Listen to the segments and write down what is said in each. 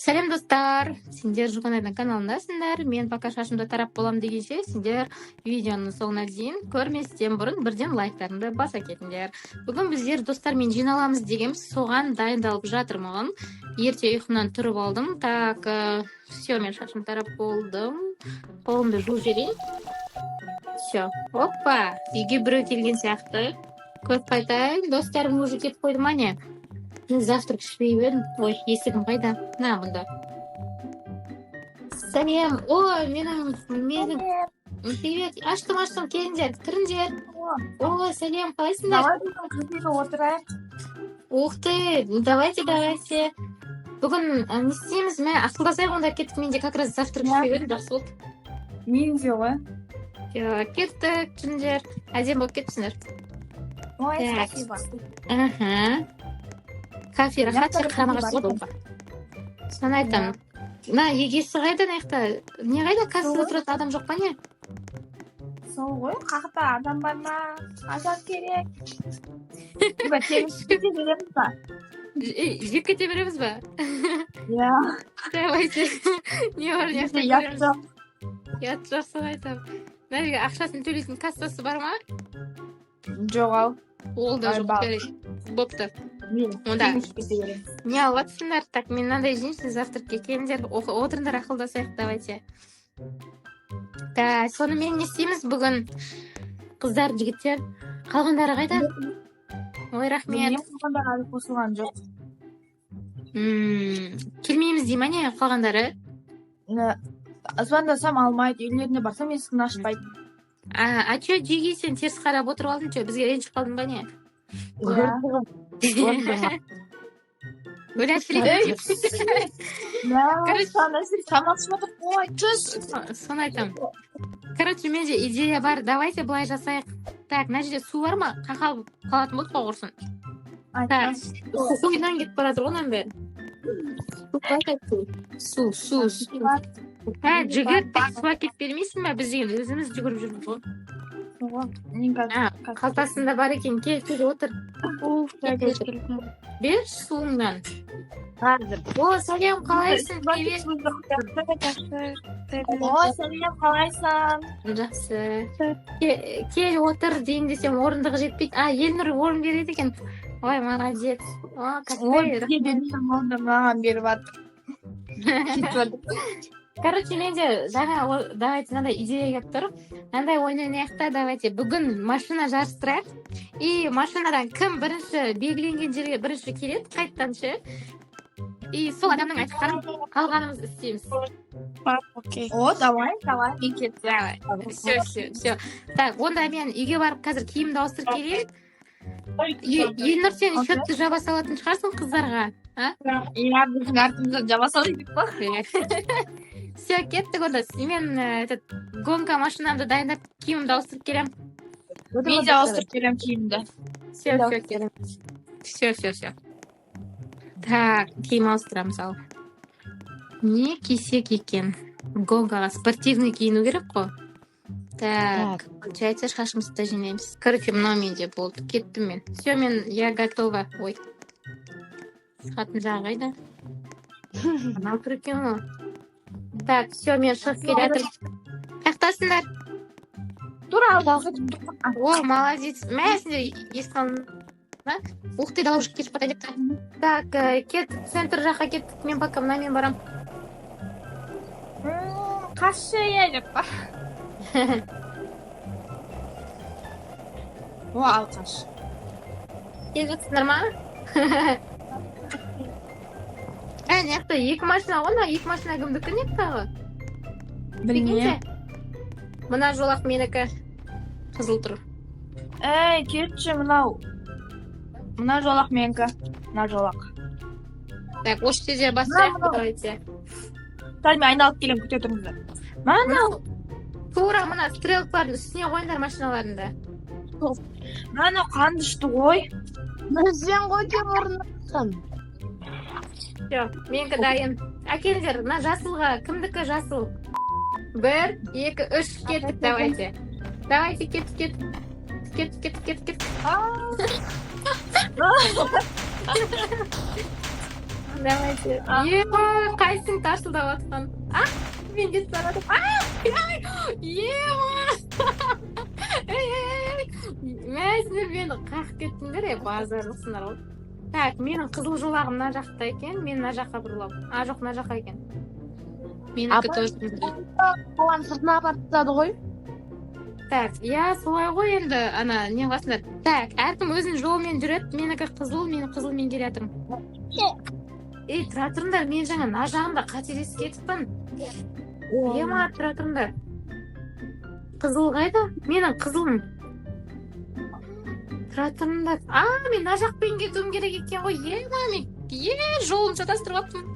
Сәлем, достар! Сендер Жұқанайдың каналындасыңдар. Мен пока шашымды тарап болам дегенше, сендер видеоның соңына дейін көрместен бұрын бірден лайктарыңды баса кетіңдер. Бүгін біздер достармен жиналамыз дегенбіз, соған дайындалып жатырмын. Ерте ұйқымнан тұрып алдым. Так, все, мен шашымды тарап болдым. Қолымды жуып жіберейін. Все, опа, үйге біреу келген сияқты. Көріп қайтайын, достарым уже кетіп қойды ма, не? Мен завтрак ішпей едім. Ой, есігім қайда? На, мұнда. Сәлем! Ой, менің привет! Аштым, аштым, келіңдер, кіріңдер. О, сәлем, қалайсыңдар? Давай бүгін кафеге отырайық. Ух ты, давайте, давайте. Бүгін не істейміз, мә, ақылдасайық онда, кеттік. Менде как раз завтрак ішпей едім, жақсы болды. Мен де ғой. Иә, кеттік, жүріңдер. Әдемі болып кетіпсіңдер. Ой, Так. спасибо. Аха. Кафе рахат, Мына қарама жақта қарсы бар. болды. Соны айтамын. Мына егесі қайда мына жақта? Не қайда? Кассада тұратын адам жоқ па, не? Сол ғой, қақта адам бар ма? Азар керек. Либо тегін кете береміз ба? Жеп кете береміз ба? Иә. Давайте. Не бар мына жақта, Бізде ұят көреміз. жоқ. Ұят жоқ, соны айтамын. Мына жерге ақшасын төлейтін кассасы бар ма? Жоқ ау. Ол да Ай, жоқ. бар. Жарайды. Бопты. Мен Онда. тегін ішіп кете береміз. Не алып жатсыңдар? Так, мен мынандай жейінші завтракке, келіңдер. Отырыңдар, ақылдасайық, давайте. Так, сонымен не істейміз бүгін? Қыздар, жігіттер. Қалғандары қайда? Ой, рахмет. Білмеймін, қалғандары әлі қосылған жоқ. Келмейміз дей ма, не, қалғандары? Звондасам, алмайды, үйлеріне барсам, есігін ашпайды. А че, жеге сен теріс қарап отырып алдың, че, бізге ренжіп қалдың ба, не? Иә. Өлә. Ей. Короче- Тамақ ішіп отырып қой, түс. Соны айтамын. Короче, менде идея бар, давайте былай жасайық. Так, мына жерде су бар ма? Қақалып қалатын болдық қой, құрсын. Так, су кетіп бара жатыр ғой мынаның бәрі. Су қайда, су, су, су, су? Ә, жүгір, су әкеліп бермейсің ба? Біз деген өзіміз жүгіріп жүрміз ғой. Мен қазір А, қалтасында бар екен, кел, кел, отыр. Берші суыңнан. Қазір. О, сәлем, қалайсың? Привет. О, сәлем, қалайсың? Жақсы. Кел, отыр дейін десем, орындығы жетпейді. А, Елнұр орын береді екен. Ой, молодец. О, Ой, какой. бізге бермей, онда маған беріп жатыр. Сөйтіп жатыр. Короче, менде жаңа давайте, мынандай идея келіп тұр. Мынандай ойын ойнайық та, давайте бүгін машина жарыстырайық. И машинадан кім бірінші белгіленген жерге бірінші келеді, қайтадан ше. И сол адамның айтқанын қалғанымыз істейміз. Окей. О, давай, давай, мен кеттім. Давай. Все, все, все. Так, онда мен үйге барып қазір киімімді ауыстырып келейін. Елнұр, сен Окей. счетты жаба салатын шығарсың қыздарға. А? Иә, біздің артымыздан жаба салайын деп па. Все, кеттік онда. Мен этот гонка машинамды дайындап, киімімді ауыстырып келемін. Мен де ауыстырып келемін киімді. Все, все, келемін. Все, все, все. Так, киім ауыстырамыз ал. Не кисек екен? Гонкаға спортивный киіну керек қой. Так, получается, шашымызды да жинаймыз. Короче, мынау менде болды. Кеттім мен. Все, мен, я готова. Ой. Шығатын жағы қайда? Анау тұр екен ғой. Так, все, мен шығып келе жатырмын. Қаяқтасыңдар? Тура алдағы кетіп тұр. О, молодец. Мә, сендер есік алдына. Ух ты, дала уже кеш батайын депті. Так, кеттік, центр жаққа кеттік. Мен пока мынамен барам. Қашы иә деп па. О, алқаш. Келіп жатсыңдар ма? Ә, мына жақта екі машина ғой, мына екі машина кімдікі, не тағы? Білмеймін. Мына жолақ менікі. Қызыл тұр. Ей, кетші мынау. Мына жолақ менікі. Мына жолақ. Так, осы жерде бастайық, Мынау. давайте. Сәл мен айналып келемін, күте тұрыңыздар. Мынау тура мына стрелкалардың үстіне қойыңдар машиналарыңды. Мынау қанды ішті ғой. Сен ғой деп орындасың. Все, менікі дайын. Әкеліңдер, мына жасылға, кімдікі жасыл? Бір, екі, үш, кеттік, давайте. Давайте, кеттік, кеттік. Кеттік, кеттік, кеттік, кеттік. Давайте. Е, қайсың тарсылдап жатқан? А, мен кетіп бара жатырмын. А, ема. Ей, ей, ей. Мә, сендер мені қағып кеттіңдер, е, базарлықсыңдар ғой. Так, менің қызыл жолағым мына жақта екен, мен мына жаққа бұрыламын. А, жоқ, мына жаққа екен. Менікі Апа- тоже. Қаланың сыртына апарып тастады ғой. Так, иә, солай ғой енді, ана, не қыласыңдар. Так, әркім өзінің жолымен жүреді, менікі қызыл, мен қызылмен келе жатырмын. Ей, тұра тұрыңдар, мен жаңа мына жағында қателесіп кетіппін. Ема, тұра тұрыңдар. Қызыл қайда? Менің қызылым. Тұра тұрыңдар. А, мен мына жақпен кетуім керек екен ғой. Ема, мен е, жолын шатастырып алыппын.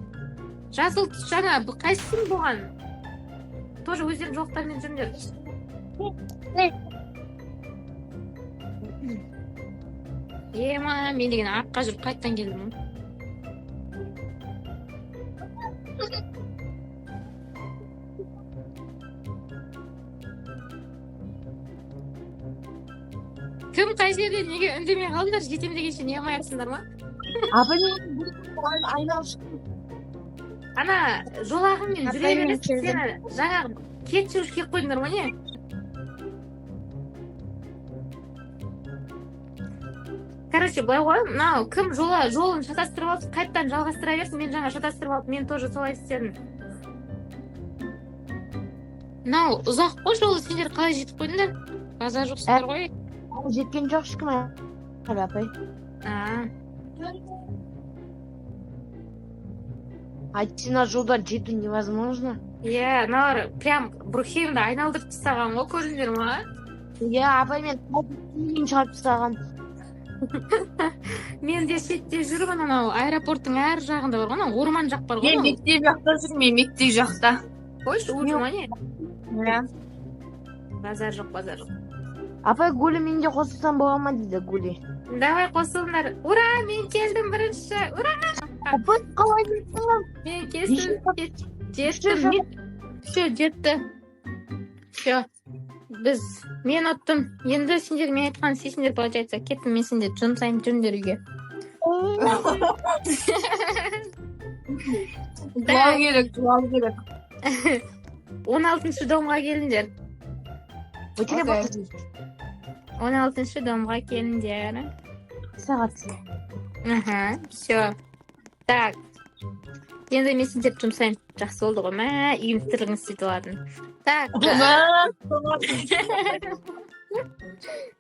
Жасыл жаңа бұл қайсысың болған? Тоже өздерінің жолақтарымен жүріңдер. Ема, мен деген артқа жүріп қайтадан келдім. Кім қай жерде неге үндемей қалдыңдар? Жетем дегенше не қылмай жатсыңдар ма? Апа, мен айналып шықтым. Ана жолағыңмен жүре Апай, мен бересің, келдім. сені жаңағы кетші уже келіп қойдыңдар ма не? Короче, былай ғой, мынау кім жолын шатастырып алып, қайтадан жалғастыра берсін. Мен жаңа шатастырып алып, мен тоже солай істедім. Мынау ұзақ қой жолы, сендер қалай жетіп қойдыңдар? Базар жоқсыңдар ғой. Жеткен жоқ ешкім әлі, апай. А, Айтсена, жолдан жету невозможно. Иә, мыналар прям Брукхейвенді айналдырып тастаған ғой, көрдіңдер ма? Иә, апай, мен кейін шығарып тастаған. Мен де шетте жүрмін, анау аэропорттың әр жағында бар ғой, анау орман жақ бар ғой. Мен Анау. мектеп жақта жүрмін, мен мектеп жақта. Қойшы, уже ма не? Иә. Базар жоқ, базар жоқ. Апай, Гули, мен де қосылсам бола ма дейді Гули. Давай, қосылыңдар. Ура, мен келдім бірінші. Ура! Апай, қалай жеттің? Мен кестім, жеттім. Все, жетті. Все. Біз, мен ұттым. Енді сендер мен айтқан істейсіңдер, получается. Кеттім, мен сендерді жұмсаймын, жүріңдер үйге. Жылау керек, жылау керек. 16-шы домға келіңдер. Өтеле Окей. болды. 16-шы домға келіңдер. Сағат. Аха, все. Так. Енді мен сендерді жұмсаймын. Жақсы болды ғой, мә, үйім тірлігін істетіп алатын. Так,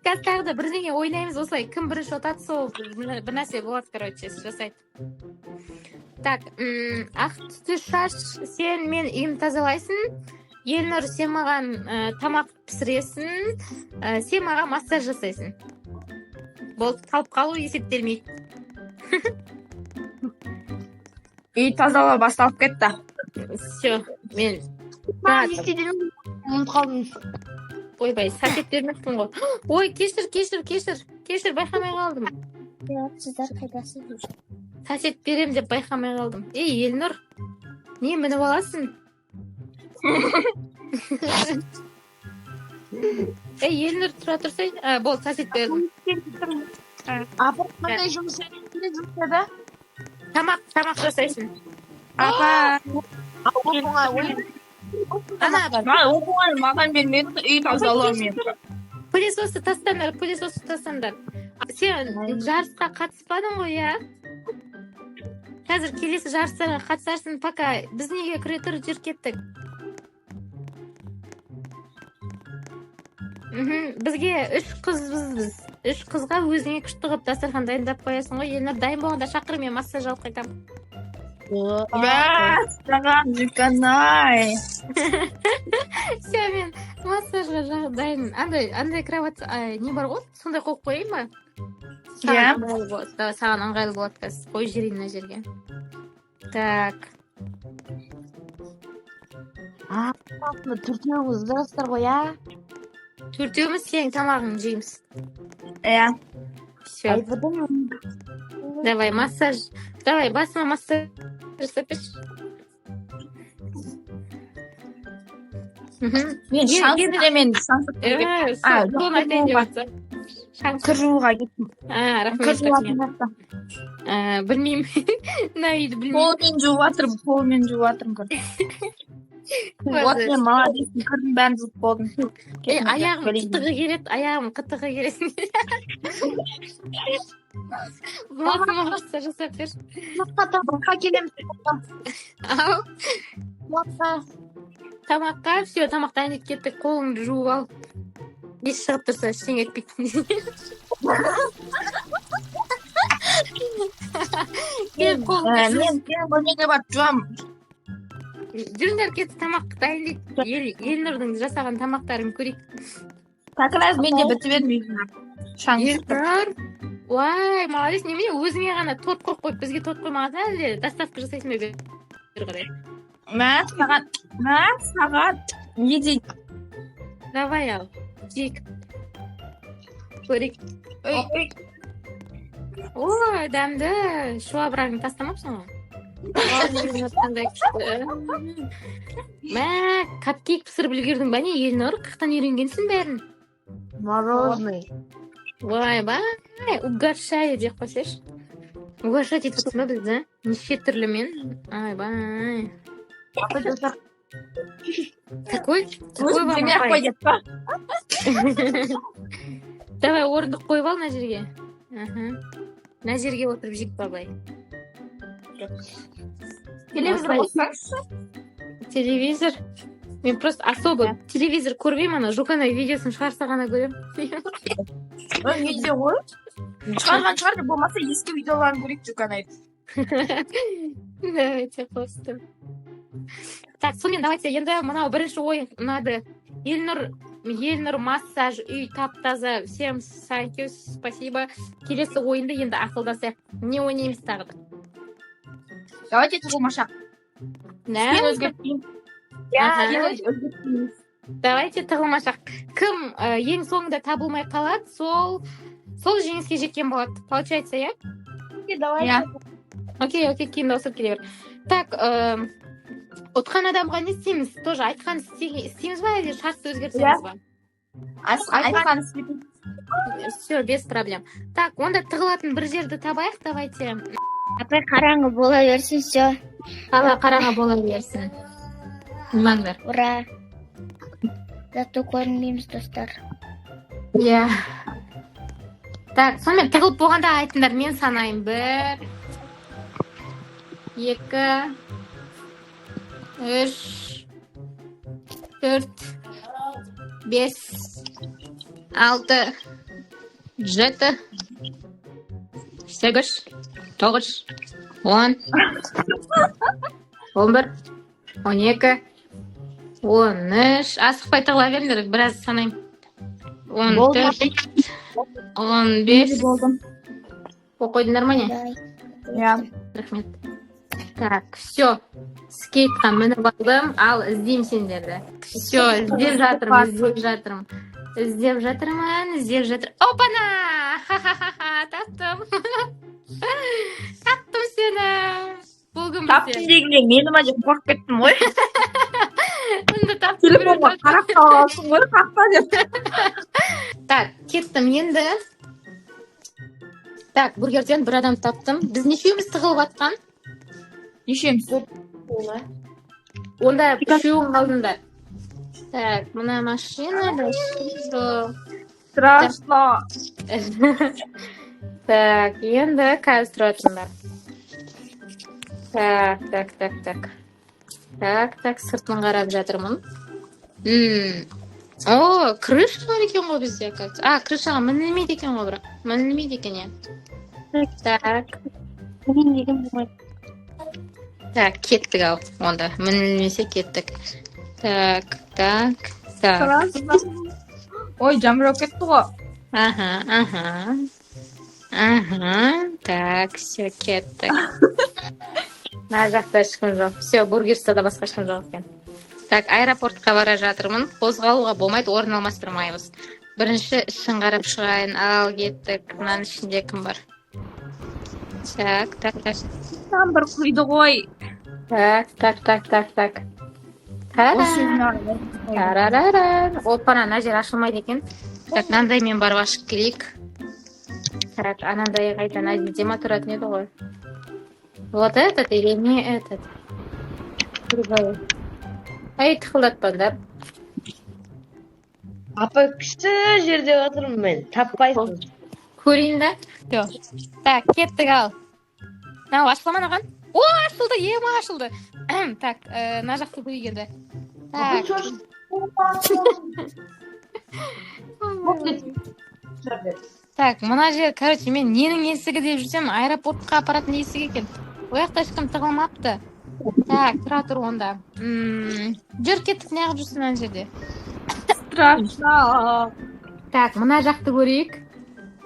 қазір тағы да бірдеңе ойнаймыз осылай. Кім бірінші ұтады, сол бір нәрсе болады, короче, жасайды. Так, ақ түсті шаш, сен мен үйімді тазалайсың. Елнұр, сен маған тамақ пісіресің. Сен маған массаж жасайсың. Болды, қалып қалу есептелмейді. Үй тазалау басталып кетті. Все, мен Маған не істедім? Ұмытып қалдым. Ойбай, сәкет бермеппін ғой. Ой, кешір, кешір, кешір. Кешір, байқамай қалдым. Сіздер қайдасыз? Сәсет берем деп байқамай қалдым. Ей, Елнұр, не мініп аласың? Ей, Елнұр, тұра тұрсай. А, болды, сәсет бердім. Апа, қандай жұмыс жасады? Тамақ жасайсың. Апа, Оп-оңай ой. Ана, маған оп-оңай маған бермеді, үй тазалау мен. Пылесосты тастаңдар, пылесосты тастаңдар. Сен жарысқа қатыспадың ғой, иә? Қазір келесі жарыстарға қатысарсың, пока біз неге кіре тұр, жүр кеттік. Бізге үш қызбыз біз. Үш қызға өзіңе күшті қылып дастархан дайындап қоясың ғой. Елнұр, дайын болғанда шақыр, мен массаж алып қайтамын. Мәссаған, Жүканай. Все, мен массажға дайынмын. Андай кровать, не бар ғой? Сондай қойып қояйын ба? Саған Иә. ыңғайлы болады. Да, саған ыңғайлы болады қазір. Қойып жіберейін мына жерге. Так. А, төртеуіңіз отырасыздар ғой, иә? Төртеуміз сенің тамағыңды жейміз. Иә. Все. Давай, массаж. Давай, басыма массаж жасап берші. Мен шанс мен шанс А, Соны айтайын деп жатсам. Шанс. Кір жууға кеттім. А, рахмет. Кір жуатын жақта. Білмеймін, мына үйді білмеймін. Қолмен жуып жатырмын, қолмен жуып жатырмын кір. Вот мен молодецпін, кірдің бәрін жуып болдым. Е, аяғым қытығы келеді, аяғым қытығы келеді. Болсын, жасап берші. Тамаққа келеміз. Ау. Тамаққа. Тамаққа, все, тамақ дайындап кеттік, қолыңды жуып ал. Ес шығып тұрса, ештеңе етпейді. Кел, қолыңды жу. Мен бөлмеге барып жуамын. Жүріңдер, кет, тамақ дайындайды. Елнұрдың жасаған тамақтарын көрейік. Как раз мен де бітіп едім үйге. Шаң шықты. Елнұр, уай, молодец, немене өзіңе ғана торт қойып қойып, бізге торт қоймағансың, әлде доставка жасайсың ба бері қарай? Мә саған, мә саған. Не дейді? Давай ал, жейік. Көрейік. Ой, ой. Ой, дәмді. Швабраңды тастамапсың ғой. Қандай күшті. Мә, капкейк пісіріп үлгердің ба не, Елнұр? Қаяқтан үйренгенсің бәрін? Мороженое. Ойбай, угощаю деп қойсайшы. Угощать етіп отырсың ба бізді? Неше түрлімен? Ойбай. Апай, достар. Какой? Какой Өзің вам жемей ақ апай? қой деп па? Давай орындық қойып ал мына жерге. Аха. Мына жерге отырып жейік, бабай. Телевизор Осылай. қоссаңызшы. Телевизор. Мен просто особо телевизор көрмеймін, ана Жуканай видеосын шығарса ғана көремін. Ой, неде ғой? Шығарған шығар, болмаса ескі видеоларын көрейік Жуканай. Давайте қостым. Так, сонымен, давайте енді мынау бірінші ойын ұнады. Елнұр, Елнұр массаж, үй тап-таза. Всем thank you, спасибо. Келесі ойынды енді ақылдасайық. Не ойнаймыз тағы да? Давайте тығылмашақ. Да? Мен өзгертпеймін. Аха. Мен өзгертпеймін. Давайте тығылмашақ. Кім ең соңында табылмай қалады, сол жеңіске жеткен болады. Получается, иә? Давайте. Иә. Окей, окей, кейін дауысып келе бер. Так, ұтқан адамға не істейміз? Тоже айтқан істейміз ба, әлде шартты өзгертеміз ба? Айтқан істейміз. Все, без проблем. Так, онда тығылатын бір жерді табайық, давайте. Апай, қараңғы бола берсін, все. Ала, қараңғы бола берсін. Қимаңдар. Ура. Зато көрінбейміз, достар. Иә. Так, сонымен тығылып болғанда айтыңдар, мен санаймын. 1, 2, 3, 4, 5, 6, 7, 8, 9, 10, 11, 12, 13. Асықпай тығыла беріңдер, біраз санаймын. 14, 15. Болдым. Оқойдыңдар ма не? Давай. Иә. Рахмет. Так, все. Скейтқа мініп алдым. Ал, іздеймін сендерді. Все, іздеп жатырмын, іздеп жатырмын. Іздеп жатырмын, іздеп жатыр. Опана! Ха-ха-ха-ха, таптым. Таптым сені. Бұл кім? Таптым дегенде мені ма деп қорқып кеттім ғой. Енді таптым. Телефонға қарап қалғансың ғой, қақпа деп. Так, кеттім енді. Так, бургерден бір адам таптым. Біз нешеуміз тығылып атқан? Нешеуміз? Онда үшеуің қалдыңдар. Так, мына машина да. Страшно. Так, енді қазір тұратындар. Так, так, так, так. Так, так, сыртын қарап жатырмын. О, крыша бар екен ғой бізде, оказывается. А, крышаға мінілмейді екен ғой бірақ. Мінілмейді екен, иә. Так. Так, кеттік ал онда. Мінілмесе кеттік. Так, так, так. Страшно. Ой, жамырап кетті ғой. Аха, аха. Аха, так, все, кеттік. Мына жақта ешкім жоқ. Все, бургерста да басқа ешкім жоқ екен. Так, аэропортқа бара жатырмын. Қозғалуға болмайды, орын алмастырмаймыз. Бірінші ішін қарап шығайын. Ал, кеттік. Мынаның ішінде кім бар? Так, так, так. Там бір құйды ғой. Так, так, так, так, так. Тарараран. Опана, мына жер ашылмайды екен. Так, мынандаймен барып ашып келейік. Так, анандай қайдан Азизде ма тұратын еді ғой? Вот этот или не этот? Другой. Ай, тықылдатпаңдар. Апай, күшті жерде отырмын мен. Таппайсың. Көрейін да. Все. Так, кеттік ал. Мынау ашыла ма мынаған? О, ашылды, ема ашылды. Так, мына жақты көрейік енді. Так. Так, мына жер, короче, мен ненің есігі деп жүрсем, аэропортқа апаратын есік екен. Ол жақта ешкім тығылмапты. Так, тұра тұр онда. Жүр, кеттік, неғып жүрсің ана жерде? Страшно. Так, мына жақты көрейік.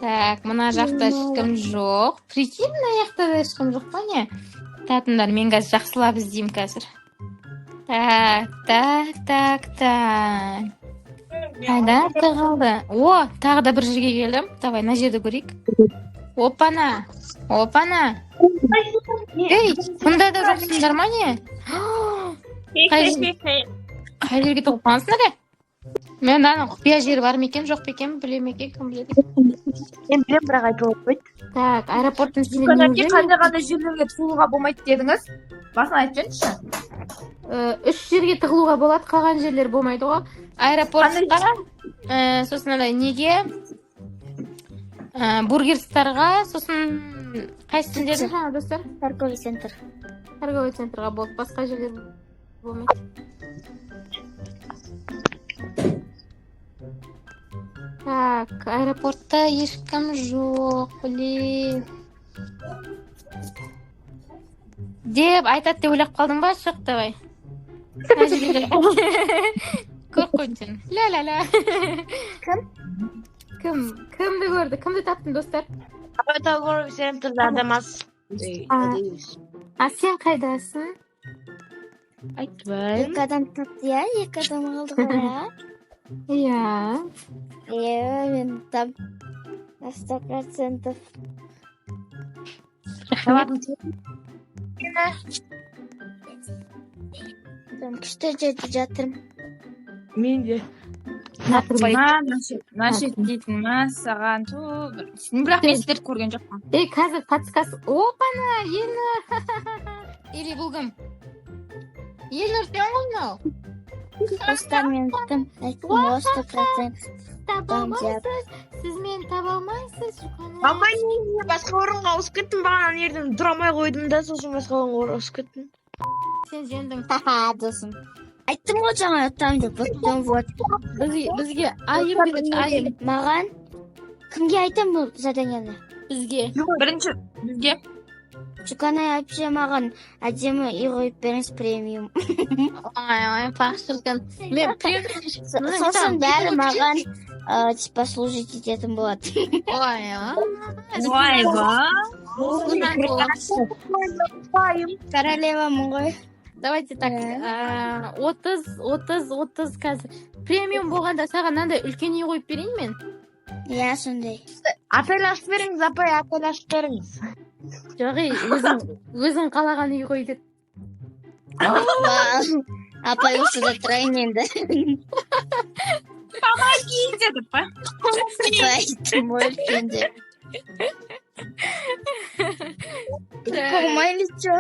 Так, мына жақта ешкім жоқ. Прикинь, мына жақта да ешкім жоқ па не? Татыңдар, мен қазір жақсылап іздеймін қазір. Так, так, так, так. Қайда тығылды? О, тағы да бір жерге келдім. Давай, мына жерді көрейік. Опана, опана. Ей, мұнда да жоқсыңдар ма не? Қай жерге тығылып қалғансыңдар, е? Мен мынаның құпия жері бар ма екен, жоқ па екен, біле ме екен, кім біледі? Мен білемін, бірақ айтуға болмайды. Так, аэропорттың ішінде Күнәке не қандай қандай жерлерге тығылуға болмайды дедіңіз? Басын айтып жіберіңізші. Үш жерге тығылуға болады, қалған жерлер болмайды ғой. Аэропортқа, сосын андай неге? Бургерстарға, сосын қайсысын дедім жаңа, достар? Торговый центр. Торговый центрға болды, басқа жерлер болмайды. Так, аэропортта ешкім жоқ, блин. Деп айтады деп ойлап қалдың ба? Шық, давай. Көріп қойдың сен. Ля-ля-ля. Кім? Кім? Кімді көрді? Кімді таптың, достар? Апай, торговый центрда адам аз. А сен қайдасың? Айтпаймын. Екі адам тапты, иә? Екі адам қалды ғой, иә? Иә. Иә, мен там на 100%. Там күшті жерде жатырмын. Мен де. Мына дейтін саған. Бірақ мен сіздерді көрген жоқпын. Ей, қазір подсказ. Опана, Елнұр. Или бұл кім? Елнұр сен ғой мынау? Достар, мен ұттым. Айттым ғой, 100%. Таба алмайсыз. Сіз мені таба алмайсыз. Апай, мен басқа орынға ауысып кеттім. Бағана ана жерден тұра алмай қойдым да, сосын басқа орынға ауысып кеттім. Сен жеңдің. Ха-ха, досым. Айттым ғой жаңа ұттам деп, ұттым, вот. Бізге айым береді, айым. Маған кімге айтам бұл заданияны? Бізге. Бірінші бізге. Жүканай әпше, маған әдемі үй қойып беріңіз, премиум. Ой, ой, пах шіркін. Мен премиум. Сосын бәрі маған типа служить ететін болады. Ой, Ой, ба. Королевамын ғой. Давайте так, 30, 30, 30 қазір. Премиум болғанда саған мынандай үлкен үй қойып берейін мен? Иә, сондай. Атайлашып беріңіз, апай, атайлашып беріңіз. Жоқ, ей, өзің қалаған үй қой деді. Апай, осыда тұрайын енді. Помоги деді, па. Апай, айттым ғой үлкен деп. Болмайды, чё?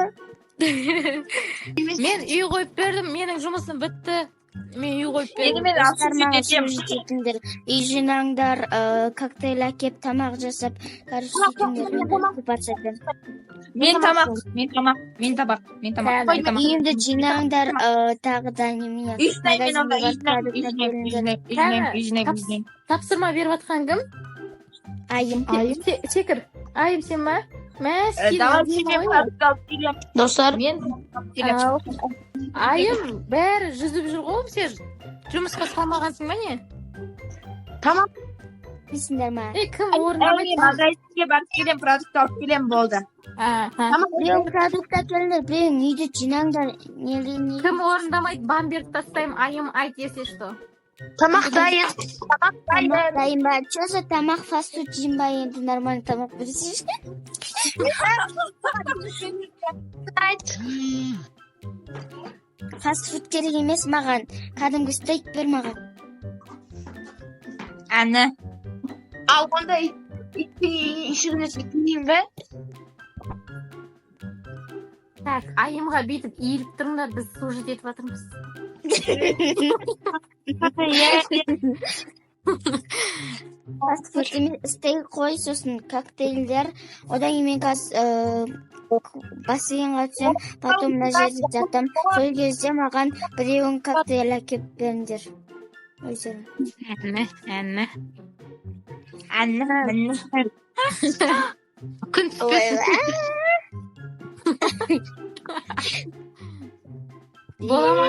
Мен үй қойып бердім, менің жұмысым бітті. Мен үй қойып бердім. Енді мен Достар, алып маған етіңдер. Үй жинаңдар, коктейль әкеп, тамақ жасап, короче, сөйтіңдер. Мен тамақ, мен тамақ, мен табақ, мен тамақ, мен тамақ. Үйімді жинаңдар, тағы да немене. Үй жинаймын мен онда, үй жинаймын, үй жинаймын, үй жинаймын, үй жинаймын, үй жинаймын. Тапсырма беріп жатқан кім? Айым. Секір. Айым сен ма? Достар, мен Айым, бәрі жүзіп жүр ғой, сен жұмысқа салмағансың ба не? Тамақ. Білсіңдер ма? Ей, кім орындамайды? Мен магазинге барып келем, продукт алып келем, болды. Біреу продукт әкеліңдер, біреуің үйді жинаңдар. Кім орындамайды, бан беріп тастаймын, Айым, айт, если что. Тамақ дайын. Тамақ дайын. Тамақ дайын ба? Чё за тамақ, фастфуд жеймін ба енді, нормально тамақ берсейші. Фастфуд керек емес маған. Кәдімгі стейк бер маған. Әні. Ал онда Иттің үйшігіне кірейін бе? Так, Айымға бүйтіп иіліп тұрыңдар, біз служить етіп жатырмыз. Фастфуд емес, стейк қой, сосын коктейльдер. Одан кейін мен қазір бассейнға түсемін, потом мына жерде жатамын. Сол кезде маған біреуін коктейль әкеліп беріңдер. Өздерің. Әні, әні. Әні, міне. Күн түспесін. Бола ма?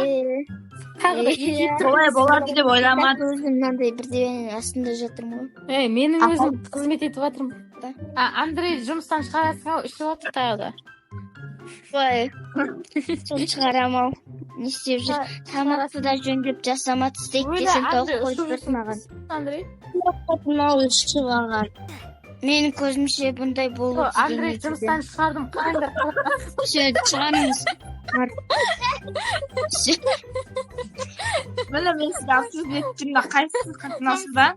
Тағы да иіліп тұрыңыз. Олай болады деп ойламадым. Өзім мынандай бірдеңенің астында жатырмын ғой. Ей, менің өзім қызмет етіп жатырмын. А, Андрей жұмыстан шығарасың ау, ішіп алыпты тағы да. Ой. Сол шығарам ау. Не істеп жүр? Тамақты да жөндеп жасамады, стейк Өлі, десем тауық Андрей, қойып ұшып берді жүрсің. маған. Андрей. Мынау ішіп алған. Менің көзімше бұндай болу Андрей, жұмыстан шығардым, қараңдар. Все, шығамыз. Все. Міне, мен сізді абсолют етіп жүрмін. Қайсысы қатынасыз ба?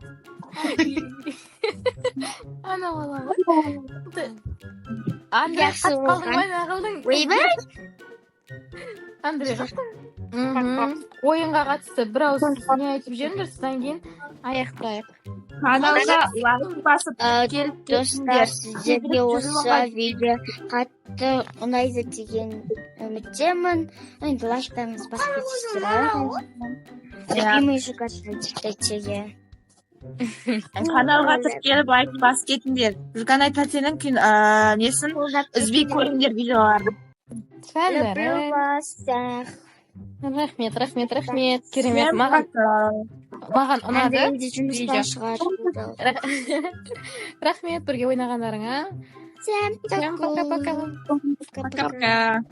Ана бала ғой. Андрей, Жақсы қатып қалдың болған. ба, не қылдың? Ойбай. Андрей, ойынға қатысты бір ауыз не айтып жіберіңдер, содан кейін аяқтайық. Каналға лайк басып келіп Достар, кетіңдер. сіздерге осы видео қатты ұнайды деген үміттемін. Енді лайктарыңызды басып кетесіздер. Любимый жігіт. Каналға тіркеліп, лайк басып кетіңдер. Жүргенай тәтенің несін үзбей көріңдер видеоларын. Люблю вас всех. Рахмет, рахмет, рахмет. Керемет. Маған ұнады. Андрейді жұмыстан Видео. шығарып. Рахмет бірге ойнағандарыңа. Всем Всем пока-пока. пока. Пока-пока.